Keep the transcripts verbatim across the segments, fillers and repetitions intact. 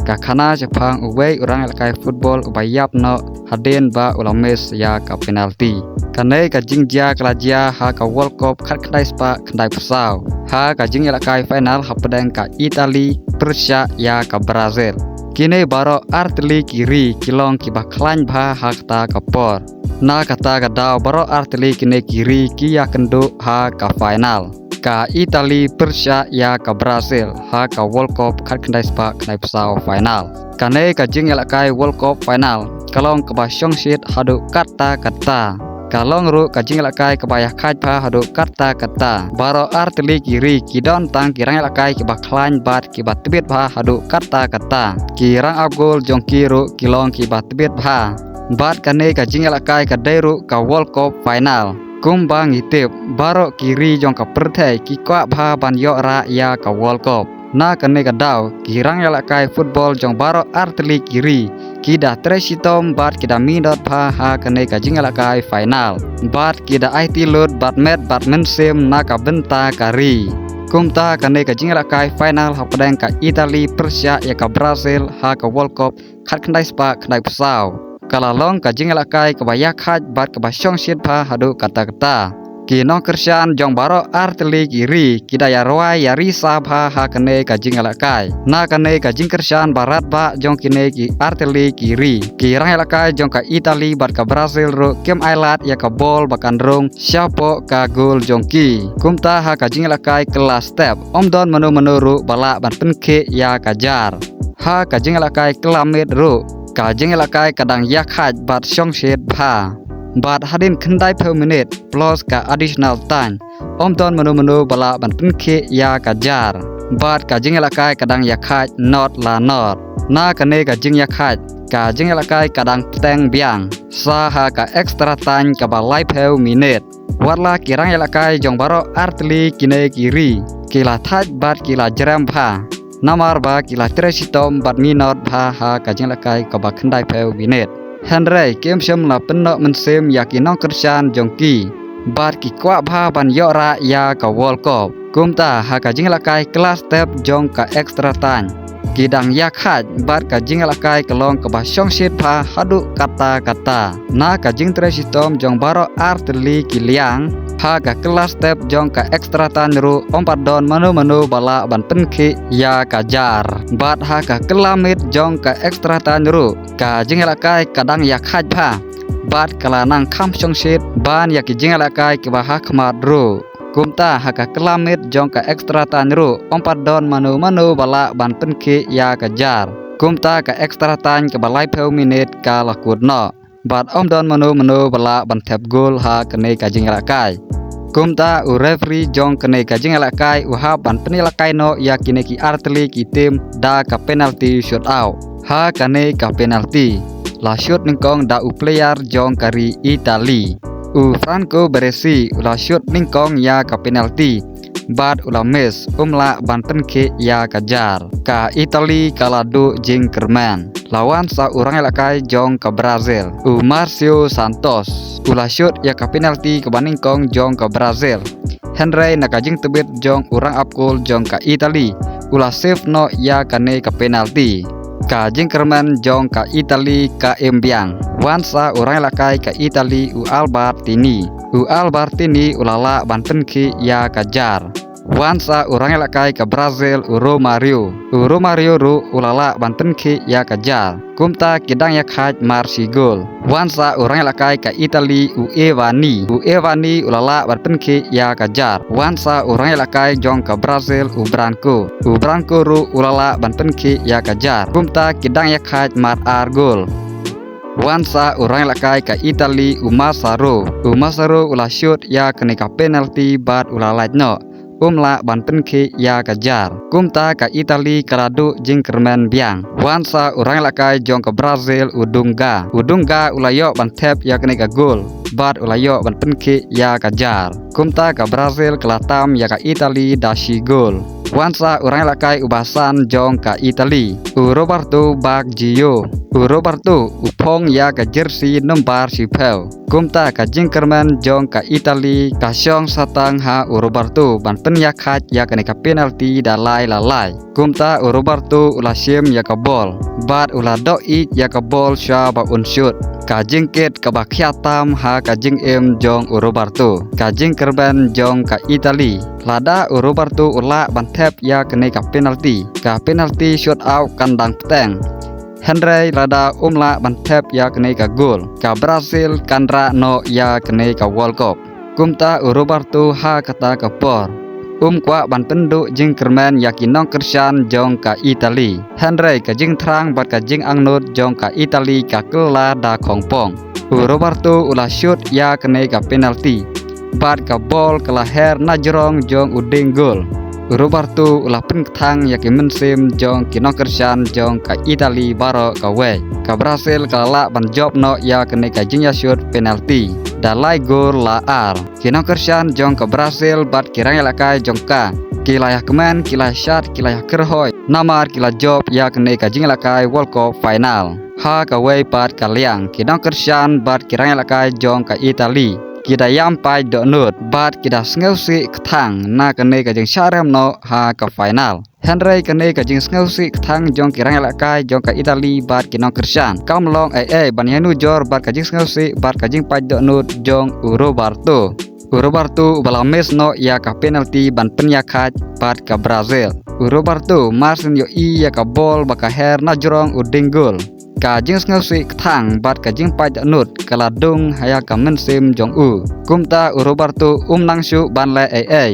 ka khana shaphang uwei u rangïalehkai football uba ïap noh hadien ba u la miss ïa ka penalty. Kane ka jingjia ka la jia ha ka World Cup khatkhyndai spah khyndaiphew saw ha ka jingïalehkai final hapdeng ka Italy pyrshah ïa ka Brazil. Kine baroh artylli ki ri ki long kiba khlaiñ bha ha kata ka por. Na kata ka daw baroh artylli kine ki ri ki ïakynduh ha ka final. Ka Italy pyrshah ïa ka Brazil ha ka World Cup khatkhyndai spah khyndaiphew saw final. Kane ka jingïalehkai World Cup final ka long kaba shongshit haduh katta katta. Ka long ruh ka jingïalehkai kaba ïakhaid bha haduh katta katta. Baroh artylli ki ri ki don tang ki rangïalehkai kiba khlaiñ bad kiba tbit bha haduh katta katta. Ki rangap gol jong ki ruh ki long kiba tbit bha. Bad kane ka jingïalehkai ka dei ruh ka World Cup final. Kumba ngi tip, baroh ki ri jong ka pyrthei ki kwah bha ban ïoh rah ïa ka World Cup. Na kane ka daw, ki rangïalehkai football jong baroh artylli ki ri ki da trei shitom bad ki da minot bha ha kane ka jingïalehkai final. Bad ki da aiti lut bad met bad mynsiem na ka bynta ka ri. Kumta kane ka jingïalehkai final hapdeng ka Italy pyrshah ïa ka Brazil ha ka World Cup khatkhyndai spah khyndaiphew saw ka la long ka jingïalehkai kaba ïakhaid bad kaba shongshit bha haduh katta katta. Ki nongkyrshan jong baroh artylli ki ri ki da ïarwai ïarisa bha ha kane ka jingïalehkai. Na kane ka jingkyrshan barat bha jong kine ki artylli ki ri, ki rangïalehkai jong ka Italy bad ka Brazil ruh kim ailad ïa ka bol ba kan rung shapoh ka gol jong ki. Kumta ha ka jingïalehkai kylla step, ym don mano mano ruh ba lah ban pynkhih ïa ka jar. Ha ka jingïalehkai kylla miet ruh, ka jingïalehkai ka dang ïakhaid bad shongshit bha. Bad hadien khyndaiphew minit plus ka additional time, ym don mano mano ba lah ban pynkhih ïa ka jar. Bad ka jingïalehkai ka dang ïakhaid not la not. Na kane ka jingïakhaid, ka jingïalehkai ka dang bteng biang sa ha ka extra time kaba laiphew minit. Watla ki rangïalehkai jong baroh artylli kine ki ri ki la thait bad ki la jrem bha. Namar ba ki la trei shitom bad minot bha ha ka jingïalehkai kaba khyndaiphew minit. Hynrei kim shym la pynnoh mynsiem ïa ki nongkyrshan jong ki. Bad ki kwah bha ban ïoh rah ïa ka World Cup. Kumta ha ka jingïalehkai kylla step jong ka extra time, ki dang ïakhaid bad ka jingïalehkai ka long kaba shongshit bha haduh katta katta. Na ka jingtrei shitom jong baroh artylli ki liang, ha ka kylla step jong ka extra time ruh ym pat don mano mano ba lah ban pynkhih ïa ka jar. Bad ha ka kylla miet jong ka extra time ruh, ka jingïalehkai ka dang ïakhaid bha. Bad ka la nang kham shongshit ban ïa ki jingïalehkai kiba ha khmat ruh. Kumta ha ka kylla miet jong ka extra time ruh, ym pat don mano mano ba lah ban pynkhih ïa ka jar. Kumta ka extra time kaba laiphew minit ka la kut noh. Bad ym don mano mano ba lah ban thep gol ha kane ka jingïalehkai. Kumta u referee jong kane ka jingïalehkai u hap ban pynïalehkai noh ïa kine ki artylli ki team da ka penalty shootout. Ha kane ka penalty la shoot nyngkong da u player jong ka ri Italy. U Franco Baresi u la shoot nyngkong ïa ka penalty bad u la miss, um lah ban pynkhih ïa ka jar. Ka Italy ka la duh jingkyrmen. La wan sa u rangïalehkai jong ka Brazil, u Marcio Santos, u la shoot ïa ka penalty kaba nyngkong jong ka Brazil. Hynrei na ka jingtbit jong u rangap gol jong ka Italy, u la save noh ïa kane ka penalty. Ka jingkyrmen jong ka Italy ka im biang. Wan sa u rangïalehkai ka Italy u Albertini. U Albertini u la lah ban pynkhih ïa ka jar. Wan sa u rangïalehkai ka Brazil u Romario. U Romario ruh u la lah ban pynkhih ïa ka jar. Kumta ki dang ïakhaid mar shi gol. Wan sa u rangïalehkai ka Italy u Evani. U Evani u la lah ban pynkhih ïa ka jar. Wan sa u rangïalehkai jong ka Brazil u Branco. U Branco ruh u la lah ban pynkhih ïa ka jar. Kumta ki dang ïakhaid mar ar gol. Wan sa u rangïalehkai ka Italy u Massaro. U Massaro u la shoot ïa kane ka penalty bad u la lait noh. Um lah ban pynkhih ïa ka jar. Kumta ka Italy ka la duh jingkyrmen biang. Wan sa u rangïalehkai jong ka Brazil u Dunga. U Dunga u la ïoh ban thep ïa kane ka gol. bad u la ïoh ban pynkhih ïa ka jar. Kumta ka Brazil ka la tam ïa ka Italy da shi gol. Wan sa u rangïalehkai uba san jong ka Italy, u Roberto Baggio. U Roberto u phong ïa ka jersey number shiphew. Kumta ka jingkyrmen jong ka Italy ka shong satang ha u Roberto ban pynïakhait ïa kane ka penalty da lai la lai. Kumta u Roberto u la shim ïa ka bol bad u la doh ïa ka bol sha ba un shoot. Ka jingkit kaba khia tam ha ka jingim jong u Roberto. Ka jingkyrmen jong ka Italy. Lada u Roberto u lah ban thep ïa kane ka penalty, ka penalty shoot out kan dang bteng. Hynrei lada um lah ban thep ïa kane ka gol, ka Brazil kan rah noh ïa kane ka World Cup. Kumta u Roberto ha kata ka por um kwah ban pynduh jingkyrmen ïa ki nongkyrshan jong ka Italy. Hynrei ka jingthrang bad ka jingangnud jong ka Italy ka kylla da khongpong. U Roberto u la shoot ïa kane ka penalty bad ka bol ka la her na jrong jong u dieng gol. U Roberto u la pynkthang ïa ki mynsiem jong ki nongkyrshan jong ka Italy baroh kawei. Ka Brazil ka la lah ban jop noh ïa kane ka jingïashoot penalty da lai gol la ar. Ki nongkyrshan jong ka Brazil bad ki rangïalehkai jong ka ki la ïakmen, ki la ïashad, ki la ïakyrhoi namar ki la jop ïa kane ka jingïalehkai World Cup final. Ha kawei pat ka liang, ki nongkyrshan bad ki rangïalehkai jong ka Italy ki da ïam paid dohnud bad ki da sngewsih kthang na kane ka jingshah rem noh ha ka final. Hynrei kane ka jingsngewsih kthang jong ki rangïalehkai jong ka Italy bad ki nongkyrshan kam long ei ei ban ïanujor bad ka jingsngewsih bad ka jingpaid dohnud jong u Roberto. U Roberto uba la miss noh ïa ka penalty ban pynïakhait bad ka Brazil. U Roberto mar syn ïohi ïa ka bol ba ka her na jrong u dieng gol, ka jingsngewsih kthang bad ka jingpaid dohnud ka la dung ha ïa ka mynsiem jong u. Kumta u Roberto um nang shuh ban leh ei ei,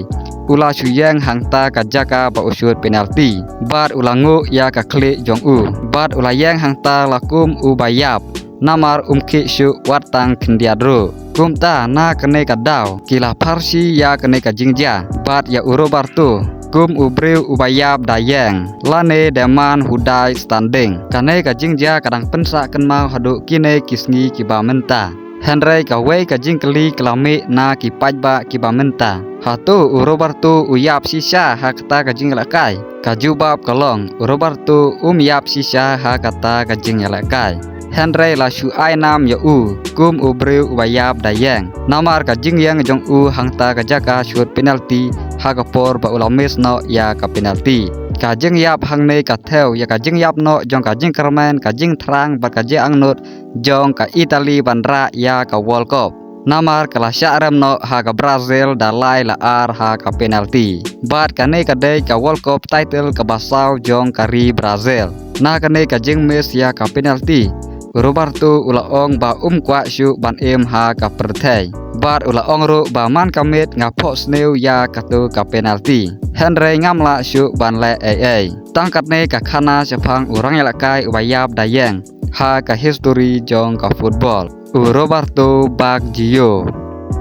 u la shu ïeng hangta ka jaka ba u shoot penalty bad u la nguh ïa ka khlieh jong u bad u la ïeng hangta la kum uba ïap. Namar um khih shuh wat tang khyndiat ruh. Kumta na kane ka daw ki la pharshi ïa kane ka jingjia bad ïa u Roberto kum u briew uba ïap da ïeng lane the man who died standing. Kane ka jingjia ka dang pynsah kynmaw haduh kine ki sngi kiba mynta. Hynrei kawei ka jingkylli ka la mih na ki paidbah kiba mynta, hato u Roberto u ïap shisha ha kata ka jingïalehkai? Ka jubab ka long, u Roberto um ïap shisha ha kata ka jingïalehkai. Hynrei la shu ai nam ïa u kum u briew uba ïap da ïeng namar ka jingïeng jong u hangta ka jaka shoot penalty ha ka por ba u la miss noh ïa ka penalty. Ka jingïap hangne ka thew ïa ka jingïap noh jong ka jingkyrmen, ka jingthrang bad ka jingangnud jong ka Italy ban rah ïa ka World Cup. Namar ka la shah rem noh ha ka Brazil da lai la ar ha ka penalty. Bad kane ka dei ka World Cup title kaba saw jong ka ri Brazil. Na kane ka jingmiss ïa ka penalty, Roberto u la ong ba um kwah shuh ban im ha ka pyrthei. Bad u la ong ruh ba man ka miet nga phohsniew ïa kato ka penalty. Hynrei ngam lah shuh ban leh ei ei. Tang katne ka khana shaphang u rangïalehkai uba ïap da ïeng ha ka history jong ka football, u Roberto Baggio,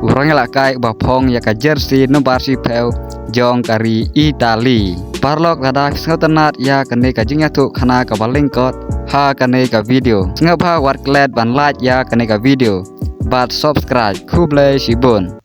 u rangïalehkai uba phong ïa ka jersey number shiphew jong ka ri Italy. Paralok, lada phi sngewtynnat ïa kane ka jingïathuh khana kaba lyngkot ha kane ka video, sngewbha wat klet ban like ïa kane ka video bad subscribe. Khublei shibun.